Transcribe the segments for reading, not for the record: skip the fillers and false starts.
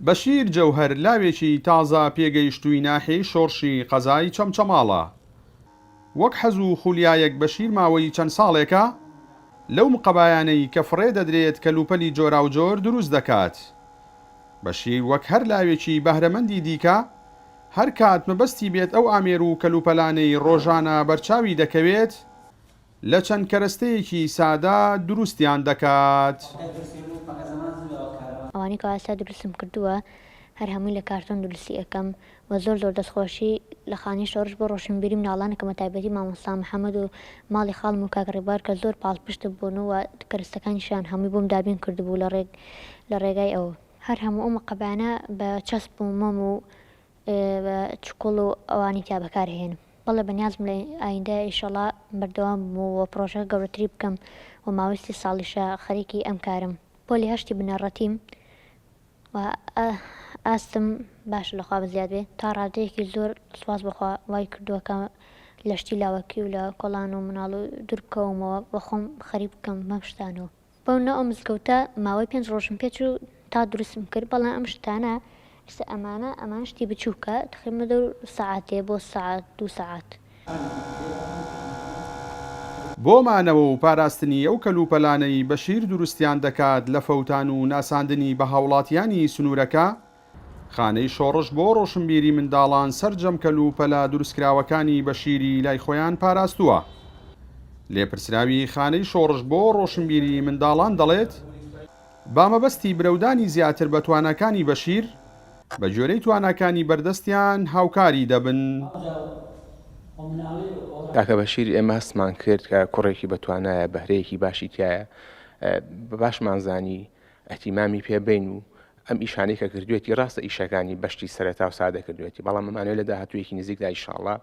بەشیر جەوهەر لاوێکی تازە پێگەیشتووی ناحیەی شۆڕشی قەزای چەمچەماڵە. وەک حەز و خولیایەک بەشیر ماوەی چەند ساڵێکە لەو مقەبایانەی کە فڕێ دەدرێت کەلوپەلی جۆراوجۆر دروست دەکات. بەشیر وەک هەر لاوێکی بەهرەمەندی دیکە هەر کات مەبەستی بێت ئەو ئامێر و کەلوپەلانەی ڕۆژانە بەرچاوی دەکەوێت لە چەند کەرەستەیەکی سادە دروستیان دەکات. ئەوانەی کەوا ئێستا دروستم کردووە هەر هەمووی لە کارتۆن دروستی ئەکەم وە زۆر زۆر دەستخۆشی لە خانەی شۆڕش بۆ ڕۆشنبیری مناڵان ئەکەم بە تایبەتی مامۆستا محمد و ماڵی خاڵم و کاک ڕێبوار کە زۆر پاڵپشت بوون و کەرەستەکانیشیان هەمووی بۆم دابین کردبوو لە ڕێگ لە ڕێگای ئەو هەر هەموو ئەو مقەبانە بە چەسپ و مۆم و بە چوکوڵ و ئەوانی تیا بەکار ئەهێنم. بەڵێ بەنیازم لە ئایندە ئیشەڵا بەردەوام بم و پڕۆژەکە گەورەتری بکەم و ماوەی سێ ساڵیشە خەریکی ئەم کارەم. پۆلی هەشتی بنەڕەتیم و ئاستم باشە لەخوا بەزیاد بێ تا ڕادەیەکی زۆر سوپاس بۆخوا وای کردووە کە لە شتی لاوەکی و لە کۆڵان و مناڵ و دوور بکەومەوە و خۆم خەریک بکەم بەم شتانەوە. بەو ناو ئەو مزگەوتە ماوەی پێنج ڕۆژم پێ چوو تا دروستم کرد بەڵام ئەم شتانە ئێستا ئەمانە ئەمانە شتی بچووکە تقریبا دەور سەعاتێ بۆ سەعات دوو سەعات. بۆ مانەوە و پاراستنی ئەو کەلوپەلانەی بەشیر دروستیان دەکات لە فەوتان و ناساندنی بە هاوڵاتیانی سنوورەکە، خانەی شۆڕش بۆ ڕۆشنبیری منداڵان سەرجەم کەل و پەلە دروستکراوەکانی بەشیری لای خۆیان پاراستووە. لێپرسراوی خانەی شۆڕش بۆ ڕۆشنبیری منداڵان دەڵێت، با مەبەستی برەودانی زیاتر بە تواناکانی بەشیر، بە گوێرەی تواناکانی بەردەستیان هاوکاری دەبن. کاکە بەشیر ئێمە هەستمان کرد کە کوڕێکی بەتوانایە، بەهرەیەکی باشی تیایە، بە باشمان زانی ئیهتیمامی پێ بەین و ئەم ئیشانەی کە کردوێتی ڕاستە ئیشەکانی بەشتی سەرەتا و سادە کردوێتی بەڵام ئەمانەوێت لە داهاتوویەکی نزیکدا ئیشاڵا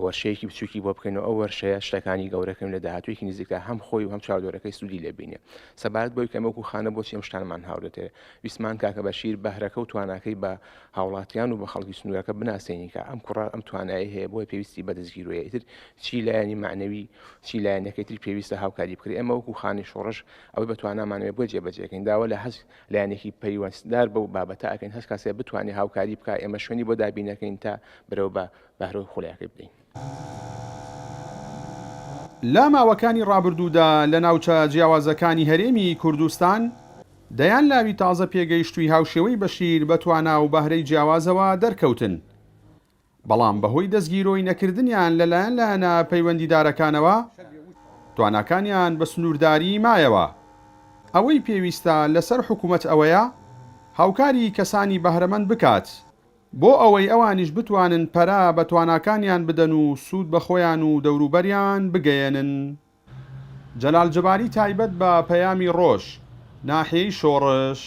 وەرشەیەکی بچووکی بۆ بکەین و ئەو وەرشەیە شتەکانی گەورەکەین لە داهاتوویەکی نزیکدا هەم خۆی و هەم چاودۆرەکەی سوودی لێ بینێ سەبارەت بۆی کە وەکو خانە بۆچی ئەم شتانمان هاوردێتێ ویستمان کاکە بەشیر بەهرەکە و تواناکەی بە هاوڵاتیان و بە خەڵکی سنوورەکە بناسێنین کە ئەم کوڕە ئەم توانایی هەیە بۆیە پێویستی بە دەستگیرۆیە ئیتر چی لایەنی معنەوی چی لایەنەکەی تر پێویستە هاوکاری بکرێت ئێمە وەکو خانەی شۆڕش ئەوەی بە توانامانەوێ بۆ جێبەجێکەین داوا لە هەر لایەنێکی پەیوەستدار بەو بابەتە ئەکەین هەر کەسێ بتوانێ هاوکاری بکا ئێمە شوێنی بۆ دابینەکەین تا برەو بە بەهرە و خولیاکەی بدەین. لە ماوەکانی ڕابردوودا لە ناوچە جیاوازەکانی هەرێمی کوردستان دەیان لاوی تازە پێگەیشتووی هاوشێوەی بەشیر بە توانا و بەهرەی جیاوازەوە دەرکەوتن، بەڵام بەهۆی دەستگیرۆی نەکردنیان لەلایەن لایەنە پەیوەندیدارەکانەوە تواناکانیان بە سنوورداری مایەوە. ئەوەی پێویستە لەسەر حکومەت ئەوەیە هاوکاری کەسانی بەهرەمەند بکات بۆ ئەوەی ئەوانیش بتوانن پەرە بە تواناکانیان بدەن و سوود بە خۆیان و دەوروبەریان بگەیەنن. جەلال جەباری تایبەت بە پەیامی ڕۆژ، ناحیەی شۆڕش.